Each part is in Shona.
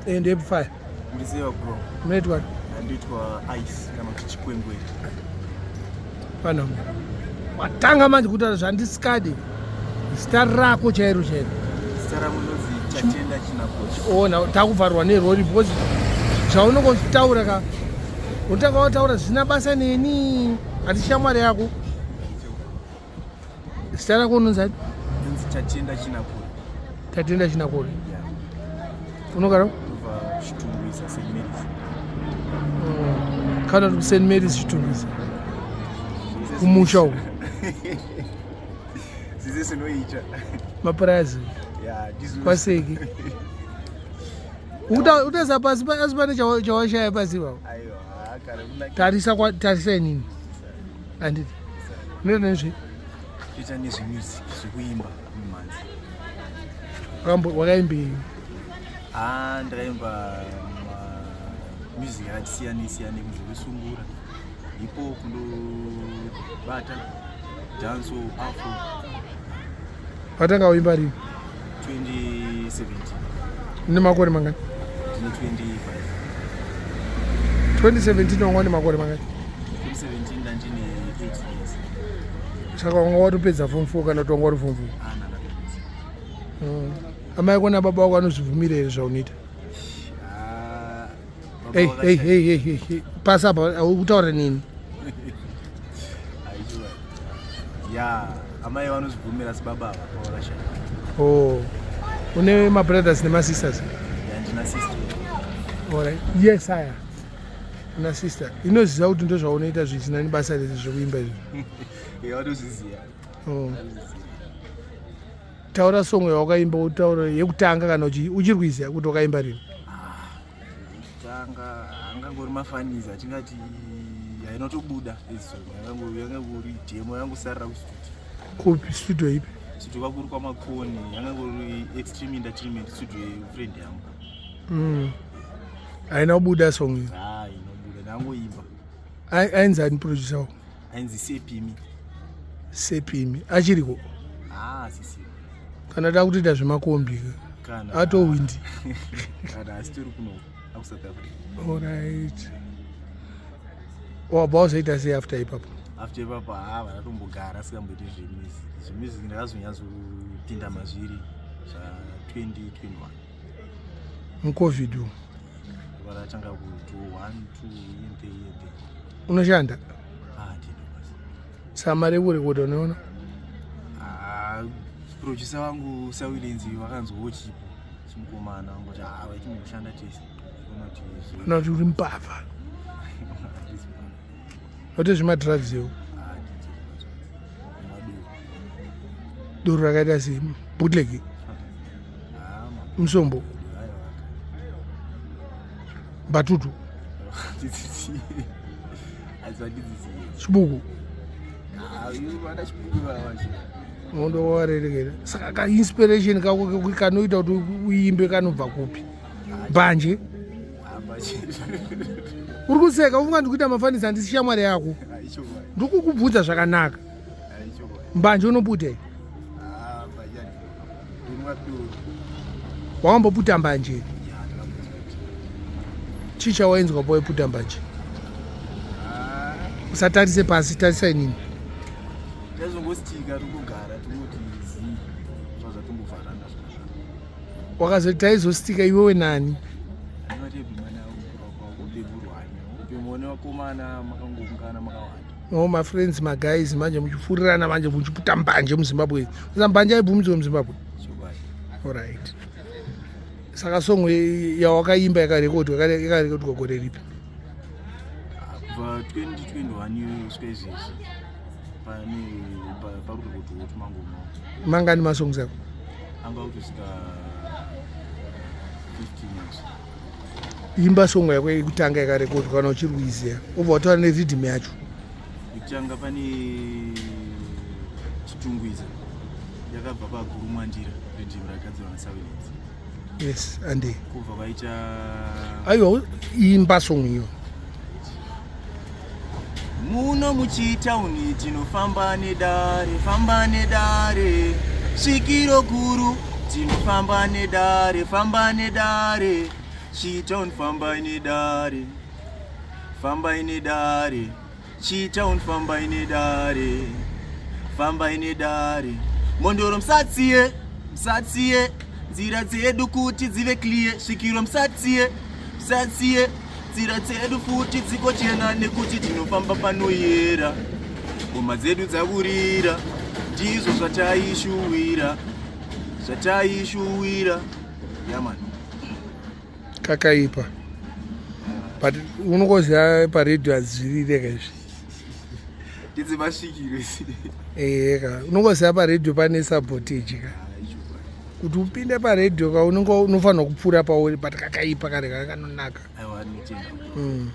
Eh, ndepfaya Ndiziva bro. Munoitwa? Nditwa Ice kana kuti Chikwengwere. Pano. Watanga manje kutaura zvandisikadi. Zita rako chairo chairo. Zita rangu ndonzi Tatenda Chinakochi. Ona takuvharwa nerori because zvaunongotaura ka unotanga wataura zvisina basa neni hati shamwari yako. Zita rako unonzi ani? Ndonzi Tatenda Chinakore. Tatenda Chinakore. Yeah. Unogara? Kubva Chitungwiza St Mary's. Kana kuti St Mary's Chitungwiza. Kumusha uko. Zize sinoita. Mapurazi. Yeah, ndizvo. Kwaseki. Utaza pasi asi pane chawashaya pasi ipapo. Aiwa, kana kuna Tarisa kwa tarisa inini. Anditi. Unoita nezvei? Toita nezvemusic, zvekuimba mumhanzi. Wakaimbei? Ah, ndakaimba music yakati siyane siyane kunze kwesungura, hip hop ndobata, dancehall, afro. Watanga kuimba rini? 2017. Une makore mangani? Ndine 25. 2017 wanga une makore mangani? 2017 ndandine 8 years. Saka wanga watopedza form 4 kana kuti wanga uri form 4? Ah, ndakapedza. Amai ako nababa wako anozvibvumira here zvaunoita? Ah, baba Hey, hey, vakashaya. hey, hey, hey, hey. Pasi apa ukutaura nini? Aiwa. Ya, amai vanozvibvumira asi baba ava vakashaya. Oh. Une mabrothers nemasisters? Ya, ndina sister. Alright. Yes, aya. Una sister. Inoziva kuti ndozvaunoita zvisina nebasa rese zvekuimba izvi. Ya, vanozviziva. Oh. Taura song yawakaimba utaura yekutanga kana uchiri kuiziva kuti wakaimba rini. Tanga angangori mafaniza atingati hainotobuda izvo yangangori demo yangosarira kustudio. Kupi studio ipi? Studio kwakuri kwaMakoni, yangangori Extreme Entertainment studio yefriend yangu. Haina kubuda song iyo. Ah, inobuda ndangoimba. Ainzi ani producer wako? Ainzi Sepimi. Sepimi. Achiriko? Ah, sisi. Kana da kutoita zvemakombi. Kana Atowindi. Kana asitori kuno aku South Africa. Alright. Wabva wazoita sei after ipapo? After ipapo ha vanatombogara sikamboiti zvemusic. Zvemusic ndakazonyatsopinda mazviri zva 2021. MuCovid umu. Varatanga kuti 1 2 yente yente. Unoshanda? Ah, ndino basi. Saka mari yekurekodha unoona? Ah, producer wangu Sawilenzi vakanzwawo chipo chimukomana vangoti ah vaitimboshanda tese. Ona kuti Kana kuti uri mbavha. Note zvemadrugs iwo. Ah, nditi maduro. Doro rakaita sei? Bootleg. Ah, Musombo. Batutu. Chibuku. Unondo warerekera. Saka ka inspiration kako kanoita kuti uimbe kanobva kupi? Mbanje. Uri kuseka ufunga ndikuita mafanisi handisi shamwari yako. Ndikukubvunza zvakanaka. Mbanje unoputa here? Wakamboputa mbanje? Chii chawainzwa pawaiputa mbanje? Usatarise pasi, tarisa inini. Tazongositika tongogara tongoti zii zvazvatongovharana Wakazoti taizositika iwewe nani? Vakomana makangoungana makawanda. Oh, mafriends maguys manje muchifurirana manje muchiputa mbanje muZimbabwe. Saka mbanje haibvumidzwe muZimbabwe. Chokwadi. Alright. Saka song yawakaimba yakarekodwa yakarekodwa gore ripi? Kubva 2021 iyoyo kusvika izvezvi pane pari kurekodwa tumangoma. Mangani masongs ako? Anga kutosvika 15 years. Imba song yako yekutanga yakarekodwa kana uchiri kuiziva. Ubva wataura nerhythm yacho. Yekutanga pane Chitungwiza yakabva paGurumwandira rhythm rakagadzirwa naSawilenzi. Yes, andi. Kubva kwaita Aiwa imba song iyo. Muno muchitauni tinofamba nedare, famba nedare, svikiro guru tinofamba nedare, famba nedare, Chitown fambai nedare, fambai nedare, Chitown fambai nedare, fambai nedare. Mhondoro musatsiye, musatsiye, nzira dzedu kuti dzive clear. Svikiro musatsiye, musatsiye, nzira dzedu futi dzikochena nekuti tinofamba panoyera. Ngoma dzedu dzakurira, ndizvo zvataishuwira, zvataishuwira. Yeah, man. Kakaipa, but unongoziva paredhiyo hadzvirire ka izvi. Ndedzemasvikiro idzi. Eka, unongoziva paredhiyo pane sabotage ka. Kuti upinde paredhiyo ka unonge unofanirwa kupfuura pauri, but kakaipa kare ka kanonaka. Aiwa, ndinotenda.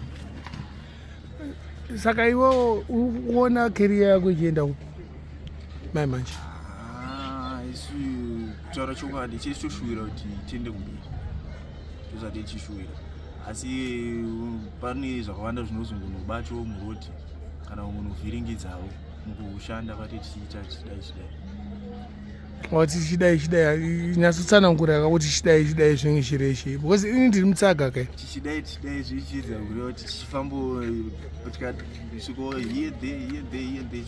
Saka iwe uri kuona career yako ichienda kupi mai manje? Ah, isu kutaura chokwadi chese toshuwira kuti tiende kumberi, tozati tichishuwira, asi pane zvakawanda zvinozongonobato murodhi kana kungonovhiringidzawo mukushanda kwati tichiita chidai chidai. Wati chidai chidai, nyatsotsanangura kuti chidai chidai zvinenge chirechi, because ini ndiri mutsaga kai. Tichidai chidai zvichiedza kureva kuti tichifambo tikasviko here there, here there, here there,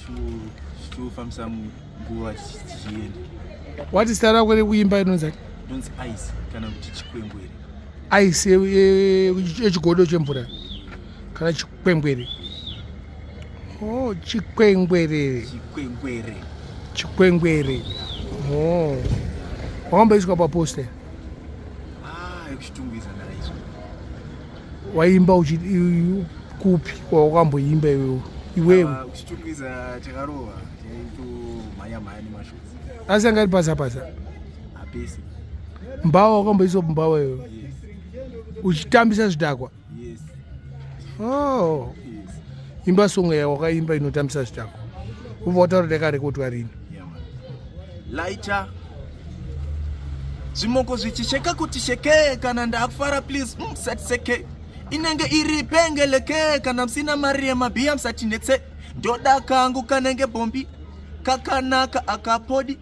tichofambisa nguva tichienda. Wati zita rako rekuimba inonzi ati? Inonzi Ice kana kuti Chikwengwere. Ice yechigodo chemvura kana chikwengwere? Oh, chikwengwere. Chikwengwere. Chikwengwere. Oh, wakamboiswa paposter? Ah, yekuChitungwiza ndakaiswa. Waimba uchi kupi kwawakamboimba iwewe iwewe? Ah, kuChitungwiza takarova, taitomhanya mhanya nemashots. Asi anga iri pasa pasa? Hapesi. Mbawa, wakamboiswa mumbawa iwewe? Yes. Uchitambisa zvidhakwa? Yes. Oh. Yes. Imba song yawakaimba inotambisa zvidhakwa, ubva wataura ndakarekodwa rini. Yeah, man. Lighter. Zvimoko zvichisheka kuti sheke kana ndakufara, please musatiseke. Inenge iri pengeleke kana musina mari yemabhiya musatinetse. Ndoda kangu kanenge bombi kakanaka akapodi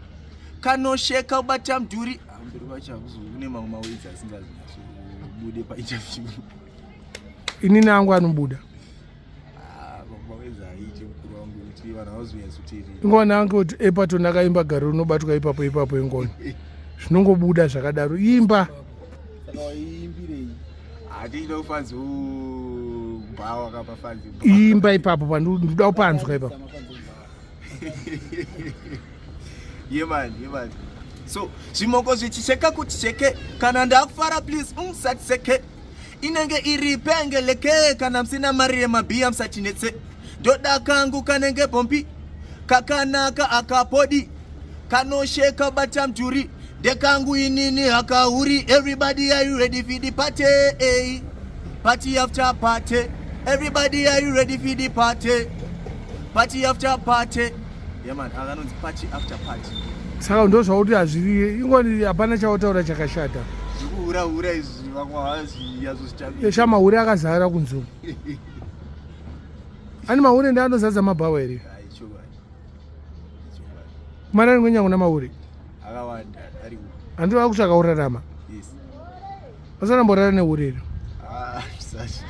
kanosheka ubata mudhuri. Mberi kwacho kune mamwe mawords asingazinyasobude painterview. Inini angu anobuda. Ah, mamwe mawords aiite mukuru wangu kuti vanhu havazonyatsoteerera. Ingoni ange kuti epato ndakaimba garo unobatwa ipapo ipapo, ingoni zvinongobuda zvakadaro, imba. Saka waiimbirei? Hatida kufanzi bhawa kapafanzi. Imba ipapo pandoda kupanzwa ipapo. Yeah man, yeah man. So zvimoko zvichisheka kuti sheke kana ndakufara, please musatiseke. Inenge iri pengeleke kana musina mari yemabhiya musatinetse. Ndoda kangu kanenge bombi kakanaka akapodi kanosheka bata mudhuri, ndekangu inini hakauri. Everybody, are you ready for the party? Hey. Party after party. Everybody, are you ready for the party? Party after party. Yeah man, akanonzi Party After Party. Saka ndo zvauti hazviri, ingoni hapana chautaura chakashata. Zvikuhura-hura izvi vamwe havazvinyatsozitamira. Esha, mahure akazara kunze uku. Ani mahure ndi anozadza mabhawa here? Ai, chokwadi, chokwadi. Kumarani kwenyanga kuna mahure. Akawanda ari Handi vakutsvaka kurarama? Yes. Vasaramborara nehure here? Ah, zvisati.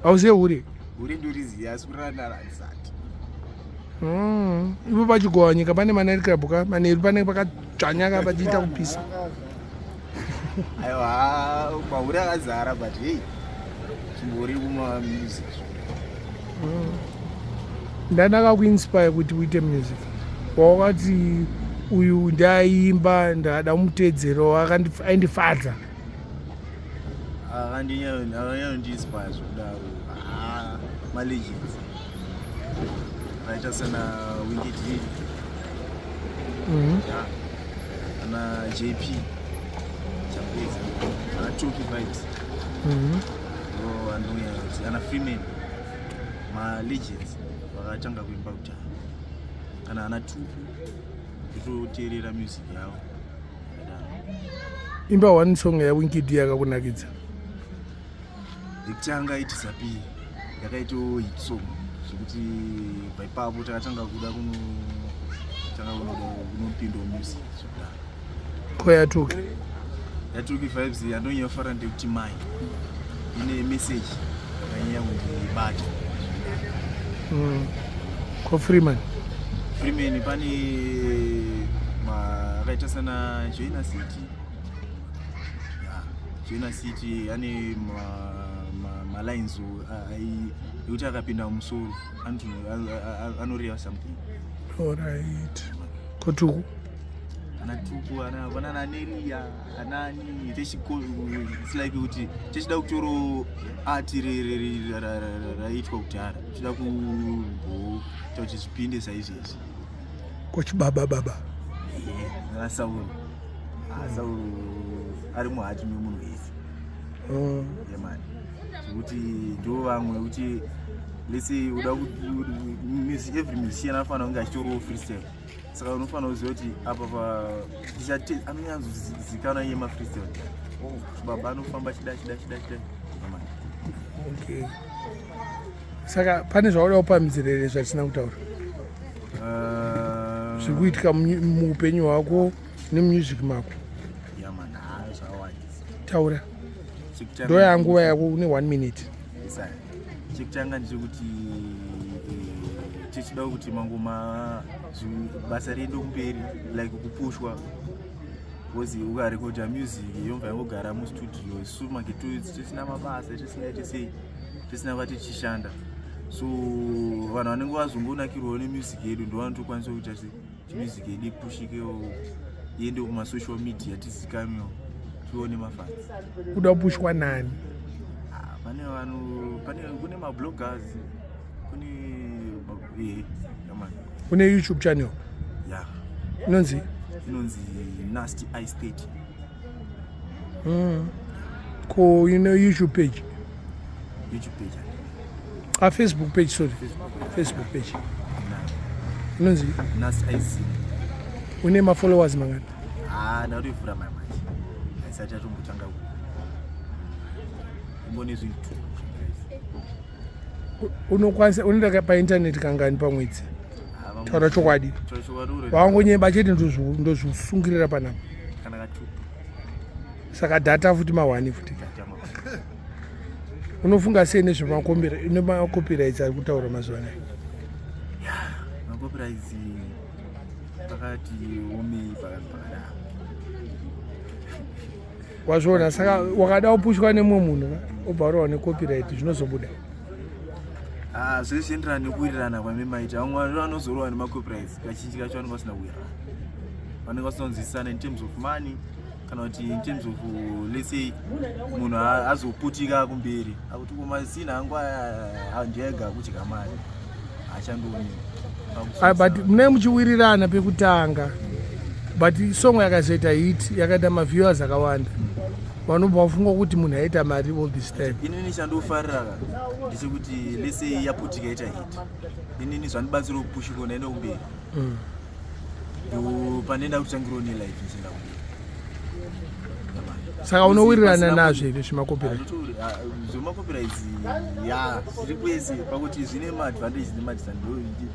Hauziye hure? Hure ndoriziva, asi kurara naro handisati. Ipo pachigowa nyika pane manight club ka manheru panenge pakatsvanya pachiita kupisa. Aiwa, mahure akazara, but hey, chimbori kumamusic. Ndanaka kuinspire kuti uite music wawakati uyu ndaimba ndada mutedzero aindifadza? Akanyanyondiinspire zvekudaro, ah, malegends akaita sana Winky D, yeah, ana JP Chapeza, ana Toki Vibes, ndo anouya ana Freeman, malegends vakatanga kuimba kudhara, kana ana Tuku, ndototeerera music yavo yakadaro. Imba one song yaWinky D yakakunakidza. Yekutanga iTisapi, yakaitawo hit song zvekuti bva ipapo takatanga kuda kunotanga kunoda kunopindawo music zvekudaro. Koyatuki? YaTocky Vibes yandonyanya ndekuti mai ine message yakanyanya kundibata. Ko Freeman? Freeman pane akaita sana Joina City. Yeah, Joina City ane malines ekuti akapinda mumusoro anoreva something. Alright, koTuku? Ana Tuku, ana vanana Neria, anani. It's like kuti techida kutoro art raitwa kudhara, tichida kumboita kuti zvipinde saizvezvi. Kochibaba baba? Ana Sauro. Sauro ari muheart memunhu wese. Yeah man, zvekuti ndo vamwe kuti, let's say uda every musician anofanira kunge achitorowo freestyle, saka unofanira kuziva kuti apa pa tichate anonyatsozikanwa iye mafreestyle. Oh, baba anofamba chida chida chida chida. Yeah, man. Okay, saka pane zvauda kupamhidzira here zvatisina kutaura, zviri kuitika muupenyu hwako nemusic mako? Yeah man, ha, zvawandisa. Taura. Ndo yanguva yako, une one minute. Yes, chekutanga ndechekuti tichida kuti mangoma basa riende kumberi, like kupushwa, because ukarekodha music yobva yangogara mustudio, isu mageto tisina mabasa, tisingaite sei, tisina kwati tichishanda, so vanhu vanenge vazongonakirwawo nemusic yedu ndo vanotokwanisa kuita sei kuti music yedu ipushikewo, iende kumasocial media, tizikanwewo, tione mafans. Kuda kupushwa nani? Ah, pane vanhu, pane kune mabloggers, kune yeah, man. Une YouTube channel? Yeah. Inonzi? Inonzi Nasty I State. Ko ine YouTube page? YouTube page? Ah, Facebook page, sorry, Facebook page. Na Inonzi? Nasty Ic. Une mafollowers mangani? Ah, ndatoivhura mai manje, haisati yatombotanga kumbone zvinhu. Unokwanisa, unoenda paintaneti kangani pamwedzi? Taura chokwadi. Wangonyemba chete, ndozvisungirira panapa. Kana katu. Saka data futi mahwani futi. Unofunga sei nezvemacopyrights ari kutaura mazuva anaya? Macopyrights pakati omei pakadaro. Wazviona, saka wakada kupushwa nemumwe munhu ka, obva warova necopyright, zvinozobuda? Ah, zvese zvienderana nekuwirirana kwamemaita. Vamwe vanhu vanozorova nemacopyrights kazhinji kacho vanenge vasina kuwirirana, vanenge vasina kunzwisisana in terms of money, kana kuti in terms of let's say munhu azoputika kumberi akuti kumasina angu aya ndega kudya mari achandioni. Ah, but munenge muchiwirirana pekutanga, but song yakazoita hit, yakaita maviewers akawanda, vanobva vafunga kuti munhu aita mari all this time. Inini chandofarira ka ndechekuti let's say yaputika, ita hit, inini zvandibatsira kupushika ndaenda kumberi. Ndo panenda kutangirawo nelife ndichienda kumberi. Saka unowirirana nazvo here zvemacopyright? Zvemacopyrights, ya, zviri kwese pakuti zvine maadvantage nemadisadvantage.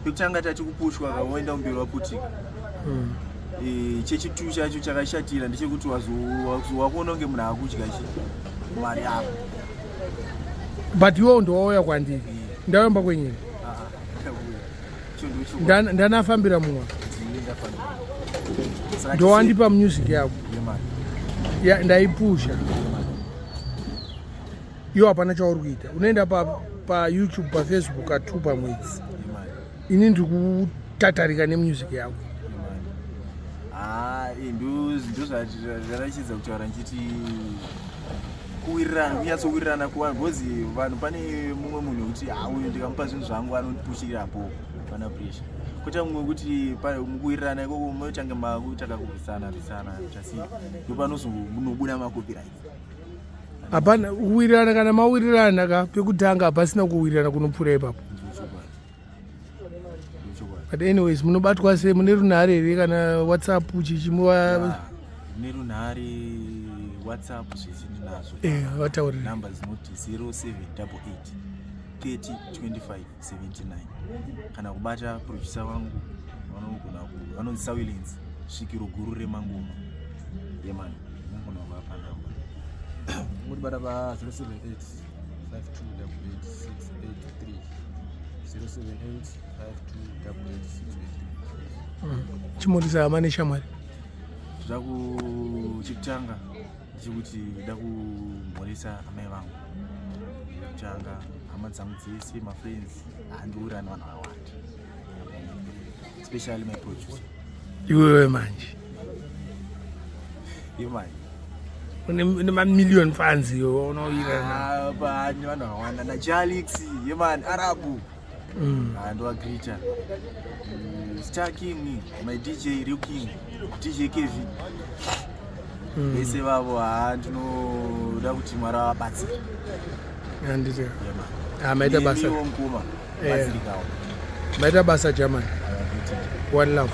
Pekutanga tati kupushwa kawoenda kumberi waputika. Chechitu chacho chakashatira ndechekuti wakuona kunge munhu akudya chi mari yako. But iwewo ndowauya kwandiri, ndauyamba kwenyini. Ah, ah, ndakuuya. Cho ndochokwadi. Ndanafambira mumwe. Ndini ndafanira. Saka Ndowandipa music yako. Yeah, man. Ndaipusha, iwo hapana chauri kuita. Unoenda paYouTube, paFacebook katu pamwedzi. Yeah, man. Ini ndiri kutatarika nemusic yako. Ah, ndo zvarachidza kutaura nchiti kuwirirana, kunyatsowirirana kuvanhu, because vanhu, pane mumwe munhu wekuti, "Ah, uyu ndikamupa zvinhu zvangu anondipushirapo pana pressure," koita mumwe wekuti mukuwirirana ikoko munotange makutanga kurwisana rwisana, chasi ndo panozonobuda macopyrights. Hapana kuwirirana kana mawirirana ka pekutanga, hapasina kuwirirana kunopfuura ipapo. Ndochokwadi. Ndochokwadi. But anyways, munobatwa sei? Mune runhare here kana WhatsApp chichimuva? Yeah, nerunhare, WhatsApp, zvese ndinazvo. Vataurire. Namba dzinoti 0788 30 25 79, kana kubata producer vangu vanogona vanonzi Sawilins, svikiro guru remangoma. Yeah man, unogona. Munondibata pa 078 5288683, 078 5288683. Chimurisa hama neshamwari. Ndoda chekutanga ndechekuti ndoda kumhoresa amai vangu chekutanga, hama dzangu dzese, mafriends, handiurani vanhu vakawanda, especially my producer. Iwewe manje. Imai. Une mamillion fans iwe unoira. Pane vanhu vakawanda nachalix yeman arabu. Ndovagrita Star King, my DJ Real King, DJ Kevi, vese vavo. Ha, ndinoda kuti Mwari avabatsire. Handiti? Yeah, man. Ah, maita basa. Nemiwo mukoma. Eh. Batsirikawo. Maita basa, German. One love.